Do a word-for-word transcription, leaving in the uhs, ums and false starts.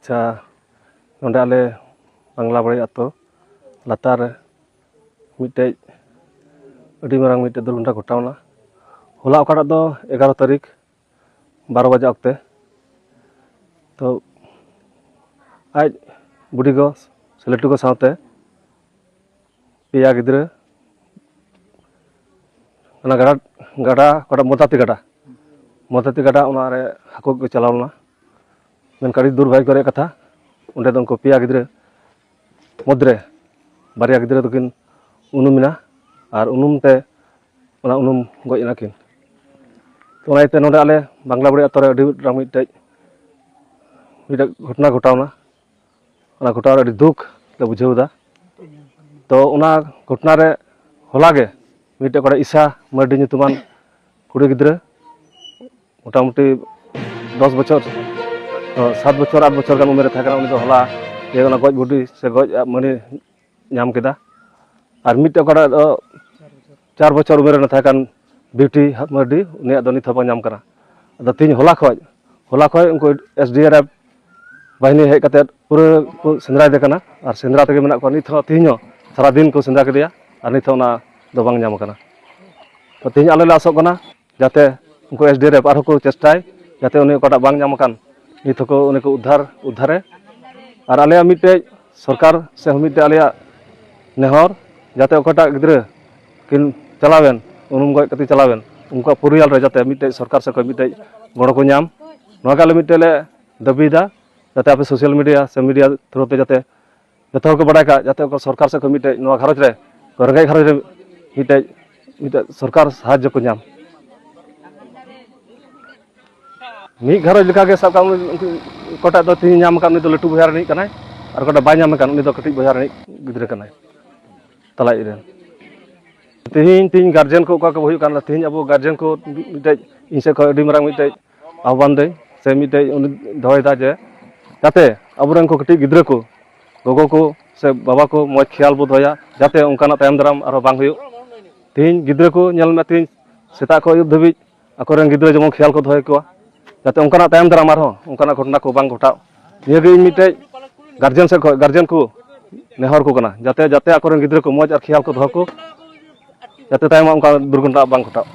ᱟᱪᱪᱷᱟ, ᱱᱚᱰᱮ ᱟᱞᱮ ᱵᱟᱝᱞᱟ ᱵᱟᱲᱤ ᱟᱛᱳ ᱞᱟᱛᱟᱨ ᱨᱮ ᱢᱤᱫᱴᱮᱡ ᱟᱹᱰᱤ ᱢᱟᱨᱟᱝ ᱢᱤᱫᱴᱮᱡ ᱫᱩᱨᱜᱷᱚᱴᱚᱱᱟ ᱜᱷᱚᱴᱟᱣᱱᱟ᱾ ᱦᱚᱞᱟ ᱚᱠᱟᱴᱟᱜ ᱫᱚ ᱮᱜᱟᱨᱚ ᱛᱟᱹᱨᱤᱠᱷ ᱵᱟᱨᱚ ᱵᱟᱡᱟ ᱚᱠᱛᱮ, ᱛᱚ ᱟᱡ ᱵᱩᱰᱤ ᱜᱚ ᱥᱮ ᱞᱟᱹᱴᱩ ᱜᱚ ᱥᱟᱶᱛᱮ ᱯᱮᱭᱟ ᱜᱤᱫᱽᱨᱟᱹ ᱚᱱᱟ ᱜᱟᱰᱟ, ᱜᱟᱰᱟ ᱚᱠᱟᱴᱟᱜ ᱢᱚᱫᱟᱛᱤ ᱜᱟᱰᱟ, ᱢᱚᱫᱟᱛᱤ ᱜᱟᱰᱟ ᱚᱱᱟᱨᱮ ᱦᱟᱹᱠᱩ ᱠᱚ ᱪᱟᱞᱟᱣ ᱞᱮᱱᱟ᱾ ᱢᱮᱱᱠᱷᱟᱱ ᱟᱹᱰᱤ ᱫᱩᱨᱵᱷᱟᱜᱽᱜᱚ ᱨᱮᱭᱟᱜ ᱠᱟᱛᱷᱟ, ᱚᱸᱰᱮ ᱫᱚ ᱩᱱᱠᱩ ᱯᱮᱭᱟ ᱜᱤᱫᱽᱨᱟᱹ ᱢᱩᱫᱽᱨᱮ ᱵᱟᱨᱭᱟ ᱜᱤᱫᱽᱨᱟᱹ ᱫᱚᱠᱤᱱ ᱩᱱᱩᱢ ᱮᱱᱟ ᱟᱨ ᱩᱱᱩᱢ ᱛᱮ ᱚᱱᱟ ᱩᱱᱩᱢ ᱜᱚᱡ ᱮᱱᱟ ᱠᱤᱱ᱾ ᱛᱚ ᱚᱱᱟ ᱤᱭᱟᱹᱛᱮ ᱱᱚᱰᱮ ᱟᱞᱮ ᱵᱟᱝᱞᱟ ᱵᱟᱲᱤ ᱟᱛᱳ ᱨᱮ ᱟᱹᱰᱤ ᱢᱟᱨᱟᱝ ᱢᱤᱫᱴᱮᱡ, ᱢᱤᱫᱴᱮᱡ ᱜᱷᱚᱴᱚᱱᱟ ᱜᱷᱚᱴᱟᱣᱱᱟ᱾ ᱚᱱᱟ ᱜᱷᱚᱴᱚᱱᱟ ᱨᱮ ᱟᱹᱰᱤ ᱫᱩᱠ ᱞᱮ ᱵᱩᱡᱷᱟᱹᱣ ᱮᱫᱟ᱾ ᱛᱚ ᱚᱱᱟ ᱜᱷᱚᱴᱚᱱᱟ ᱨᱮ ᱦᱚᱞᱟ ᱜᱮ ᱢᱤᱫᱴᱮᱡ ᱠᱚᱲᱟ ᱤᱥᱟ ᱢᱟᱨᱰᱤ ᱧᱩᱛᱩᱢᱟᱱ ᱠᱩᱲᱤ ᱜᱤᱫᱽᱨᱟᱹ ᱢᱚᱴᱟᱢᱩᱴᱤ ᱫᱚᱥ ᱵᱚᱪᱷᱚᱨ, ᱥᱟᱛ ᱵᱚᱪᱷᱚᱨ ᱟᱴ ᱵᱚᱪᱷᱚᱨ ᱜᱟᱱ ᱩᱢᱮᱨ ᱨᱮ ᱛᱟᱦᱮᱸ ᱠᱟᱱᱟ᱾ ᱩᱱᱤ ᱫᱚ ᱦᱚᱞᱟ ᱜᱮ ᱚᱱᱟ ᱜᱚᱡ ᱵᱩᱰᱤ ᱥᱮ ᱜᱚᱡ ᱟᱜ ᱢᱟᱹᱱᱤ ᱧᱟᱢ ᱠᱮᱫᱟ᱾ ᱟᱨ ᱢᱤᱫᱴᱮᱡ ᱚᱠᱟᱴᱟᱜ ᱫᱚ ᱪᱟᱨ ᱵᱚᱪᱷᱚᱨ ᱩᱢᱮᱨ ᱨᱮ ᱛᱟᱦᱮᱸ ᱠᱟᱱ ᱵᱤᱭᱩᱴᱤ ᱢᱟᱨᱰᱤ, ᱩᱱᱤᱭᱟᱜ ᱫᱚ ᱱᱤᱛ ᱦᱚᱸ ᱵᱟᱝ ᱧᱟᱢ ᱠᱟᱱᱟ᱾ ᱟᱫᱚ ᱛᱮᱦᱮᱧ ᱦᱚᱞᱟ ᱠᱷᱚᱡ, ᱦᱚᱞᱟ ᱠᱷᱚᱡ ᱩᱱᱠᱩ ᱮᱥ ᱰᱤ ᱟᱨ ᱮᱯᱷ ᱵᱟᱦᱤᱱᱤ ᱦᱮᱡ ᱠᱟᱛᱮ ᱯᱩᱨᱟᱹ ᱠᱚ ᱥᱮᱸᱫᱽᱨᱟᱭᱮᱫᱮ ᱠᱟᱱᱟ ᱟᱨ ᱥᱮᱸᱫᱽᱨᱟ ᱛᱮᱜᱮ ᱢᱮᱱᱟᱜ ᱠᱚᱣᱟ᱾ ᱱᱤᱛ ᱦᱚᱸ, ᱛᱮᱦᱮᱧ ᱦᱚᱸ ᱥᱟᱨᱟᱫᱤᱱ ᱠᱚ ᱥᱮᱸᱫᱽᱨᱟ ᱠᱮᱫᱮᱭᱟ ᱟᱨ ᱱᱤᱛ ᱦᱚᱸ ᱚᱱᱟ ᱫᱚ ᱵᱟᱝ ᱧᱟᱢ ᱠᱟᱱᱟ᱾ ᱛᱚ ᱛᱮᱦᱮᱧ ᱟᱞᱮ ᱞᱮ ᱟᱥᱚᱜ ᱠᱟᱱᱟ ᱡᱟᱛᱮ ᱩᱱᱠᱩ ᱮᱥ ᱰᱤ ᱟᱨ ᱮᱯᱷ ᱟᱨᱦᱚᱸ ᱠᱚ ᱪᱮᱥᱴᱟᱭ, ᱡᱟᱛᱮ ᱩᱱᱤ ᱚᱠᱟᱴᱟᱜ ᱵᱟᱝ ᱧᱟᱢ ᱟᱠᱟᱱ ᱱᱤᱛ ᱦᱚᱸᱠᱚ ᱩᱱᱤ ᱠᱚ ᱩᱫᱽᱫᱷᱟᱨ, ᱩᱫᱽᱫᱷᱟᱨᱮ᱾ ᱟᱨ ᱟᱞᱮᱭᱟᱜ ᱢᱤᱫᱴᱮᱡ ᱥᱚᱨᱠᱟᱨ ᱥᱮ ᱢᱤᱫᱴᱮᱡ ᱟᱞᱮᱭᱟᱜ ᱱᱮᱦᱚᱨ, ᱡᱟᱛᱮ ᱚᱠᱚᱭᱴᱟᱜ ᱜᱤᱫᱽᱨᱟᱹ ᱠᱤᱱ ᱪᱟᱞᱟᱣᱮᱱ, ᱩᱱᱩᱢ ᱜᱚᱡ ᱠᱟᱛᱮ ᱪᱟᱞᱟᱣᱮᱱ, ᱩᱱᱠᱩᱣᱟᱜ ᱯᱚᱨᱤᱭᱟᱞ ᱨᱮ ᱡᱟᱛᱮ ᱢᱤᱫᱴᱮᱡ ᱥᱚᱨᱠᱟᱨ ᱥᱮᱫ ᱠᱷᱚᱱ ᱢᱤᱫᱴᱮᱡ ᱜᱚᱲᱚ ᱠᱚ ᱧᱟᱢ, ᱱᱚᱣᱟ ᱜᱮ ᱟᱞᱮ ᱢᱤᱫᱴᱮᱡ ᱞᱮ ᱫᱟᱹᱵᱤᱭᱮᱫᱟ᱾ ᱡᱟᱛᱮ ᱟᱯᱮ ᱥᱳᱥᱟᱞ ᱢᱤᱰᱤᱭᱟ ᱥᱮ ᱢᱤᱰᱤᱭᱟ ᱛᱷᱨᱩ ᱛᱮ ᱡᱟᱛᱮ ᱡᱚᱛᱚ ᱦᱚᱲ ᱠᱚ ᱵᱟᱲᱟᱭ ᱠᱟᱜ, ᱡᱟᱛᱮ ᱚᱠᱚᱭ ᱥᱚᱨᱠᱟᱨ ᱥᱮᱫ ᱠᱷᱚᱱ ᱢᱤᱫᱴᱮᱡ ᱱᱚᱣᱟ ᱜᱷᱟᱨᱚᱸᱡᱽ ᱨᱮ, ᱨᱮᱸᱜᱮᱡ ᱜᱷᱟᱨᱚᱸᱡᱽ ᱨᱮ ᱢᱤᱫᱴᱮᱡ, ᱢᱤᱫᱴᱮᱡ ᱥᱚᱨᱠᱟᱨ ᱥᱟᱦᱟᱡᱽᱡᱚ ᱠᱚ ᱧᱟᱢ᱾ ᱢᱤᱫ ᱜᱷᱟᱨᱚᱸᱡᱽ ᱞᱮᱠᱟᱜᱮ ᱥᱟᱵ ᱠᱟᱜ ᱢᱮ, ᱩᱱᱠᱩ ᱚᱠᱚᱭᱴᱟᱜ ᱫᱚ ᱛᱮᱦᱤᱧ ᱧᱟᱢ ᱟᱠᱟᱫ, ᱩᱱᱤ ᱫᱚ ᱞᱟᱹᱴᱩ ᱵᱚᱭᱦᱟ ᱨᱤᱱᱤᱡ ᱠᱟᱱᱟᱭ, ᱟᱨ ᱚᱠᱚᱭᱴᱟᱜ ᱵᱟᱭ ᱧᱟᱢ ᱟᱠᱟᱫ, ᱩᱱᱤ ᱫᱚ ᱠᱟᱹᱴᱤᱡ ᱵᱚᱭᱦᱟ ᱨᱤᱱᱤᱡ ᱜᱤᱫᱽᱨᱟᱹ ᱠᱟᱱᱟᱭ, ᱛᱟᱞᱟᱭᱤᱡ ᱨᱮᱱ᱾ ᱛᱮᱦᱤᱧ, ᱛᱮᱦᱤᱧ ᱜᱟᱨᱡᱮᱱ ᱠᱚ ᱚᱠᱟ ᱠᱚ ᱦᱩᱭᱩᱜ ᱠᱟᱱᱟ, ᱛᱮᱦᱤᱧ ᱟᱵᱚ ᱜᱟᱨᱡᱮᱱ ᱠᱚ ᱢᱤᱫᱴᱮᱡ, ᱤᱧ ᱥᱮᱫ ᱠᱷᱚᱱ ᱟᱹᱰᱤ ᱢᱟᱨᱟᱝ ᱢᱤᱫᱴᱮᱡ ᱟᱦᱵᱟᱱ ᱫᱟᱹᱧ, ᱥᱮ ᱢᱤᱫᱴᱮᱡ ᱩᱱᱤ ᱫᱚᱦᱚᱭᱮᱫᱟ ᱡᱮ ᱡᱟᱛᱮ ᱟᱵᱚᱨᱮᱱ ᱠᱚ ᱠᱟᱹᱴᱤᱡ ᱜᱤᱫᱽᱨᱟᱹ ᱠᱚ, ᱜᱚᱜᱚ ᱠᱚ ᱥᱮ ᱵᱟᱵᱟ ᱠᱚ ᱢᱚᱡᱽ ᱠᱷᱮᱭᱟᱞ ᱵᱚ ᱫᱚᱦᱚᱭᱟ, ᱡᱟᱛᱮ ᱚᱱᱠᱟᱱᱟᱜ ᱛᱟᱭᱚᱢ ᱫᱟᱨᱟᱢ ᱟᱨᱦᱚᱸ ᱵᱟᱝ ᱦᱩᱭᱩᱜ᱾ ᱛᱮᱦᱤᱧ ᱜᱤᱫᱽᱨᱟᱹ ᱠᱚ ᱧᱮᱞ ᱢᱮ, ᱛᱮᱦᱤᱧ ᱥᱮᱛᱟᱜ ᱠᱷᱚᱱ ᱟᱹᱭᱩᱵ ᱫᱷᱟᱹᱵᱤᱡ ᱟᱠᱚᱨᱮᱱ ᱜᱤᱫᱽᱨᱟᱹ ᱡᱮᱢᱚᱱ ᱠᱷᱮᱭᱟᱞ ᱠᱚ ᱫᱚᱦᱚᱭ ᱠᱚᱣᱟ, ᱡᱟᱛᱮ ᱚᱱᱠᱟᱱᱟᱜ ᱛᱟᱭᱚᱢ ᱫᱟᱨᱟᱢ ᱟᱨᱦᱚᱸ ᱚᱱᱠᱟᱱᱟᱜ ᱜᱷᱚᱴᱚᱱᱟ ᱠᱚ ᱵᱟᱝ ᱜᱷᱚᱴᱟᱜ᱾ ᱱᱤᱭᱟᱹᱜᱮ ᱤᱧ ᱢᱤᱫᱴᱮᱡ ᱜᱟᱨᱡᱮᱱ ᱥᱮᱫ ᱠᱷᱚᱱ, ᱜᱟᱨᱡᱮᱱ ᱠᱚ ᱱᱮᱦᱚᱨ ᱠᱚ ᱠᱟᱱᱟ, ᱡᱟᱛᱮ ᱡᱟᱛᱮ ᱟᱠᱚᱨᱮᱱ ᱜᱤᱫᱽᱨᱟᱹ ᱠᱚ ᱢᱚᱡᱽ ᱟᱨ ᱠᱷᱮᱭᱟᱞ ᱠᱚ ᱫᱚᱦᱚ ᱠᱚ, ᱡᱟᱛᱮ ᱛᱟᱭᱚᱢ ᱚᱱᱠᱟ ᱫᱩᱨᱜᱷᱚᱴᱚᱱᱟ ᱵᱟᱝ ᱜᱷᱚᱴᱟᱜ᱾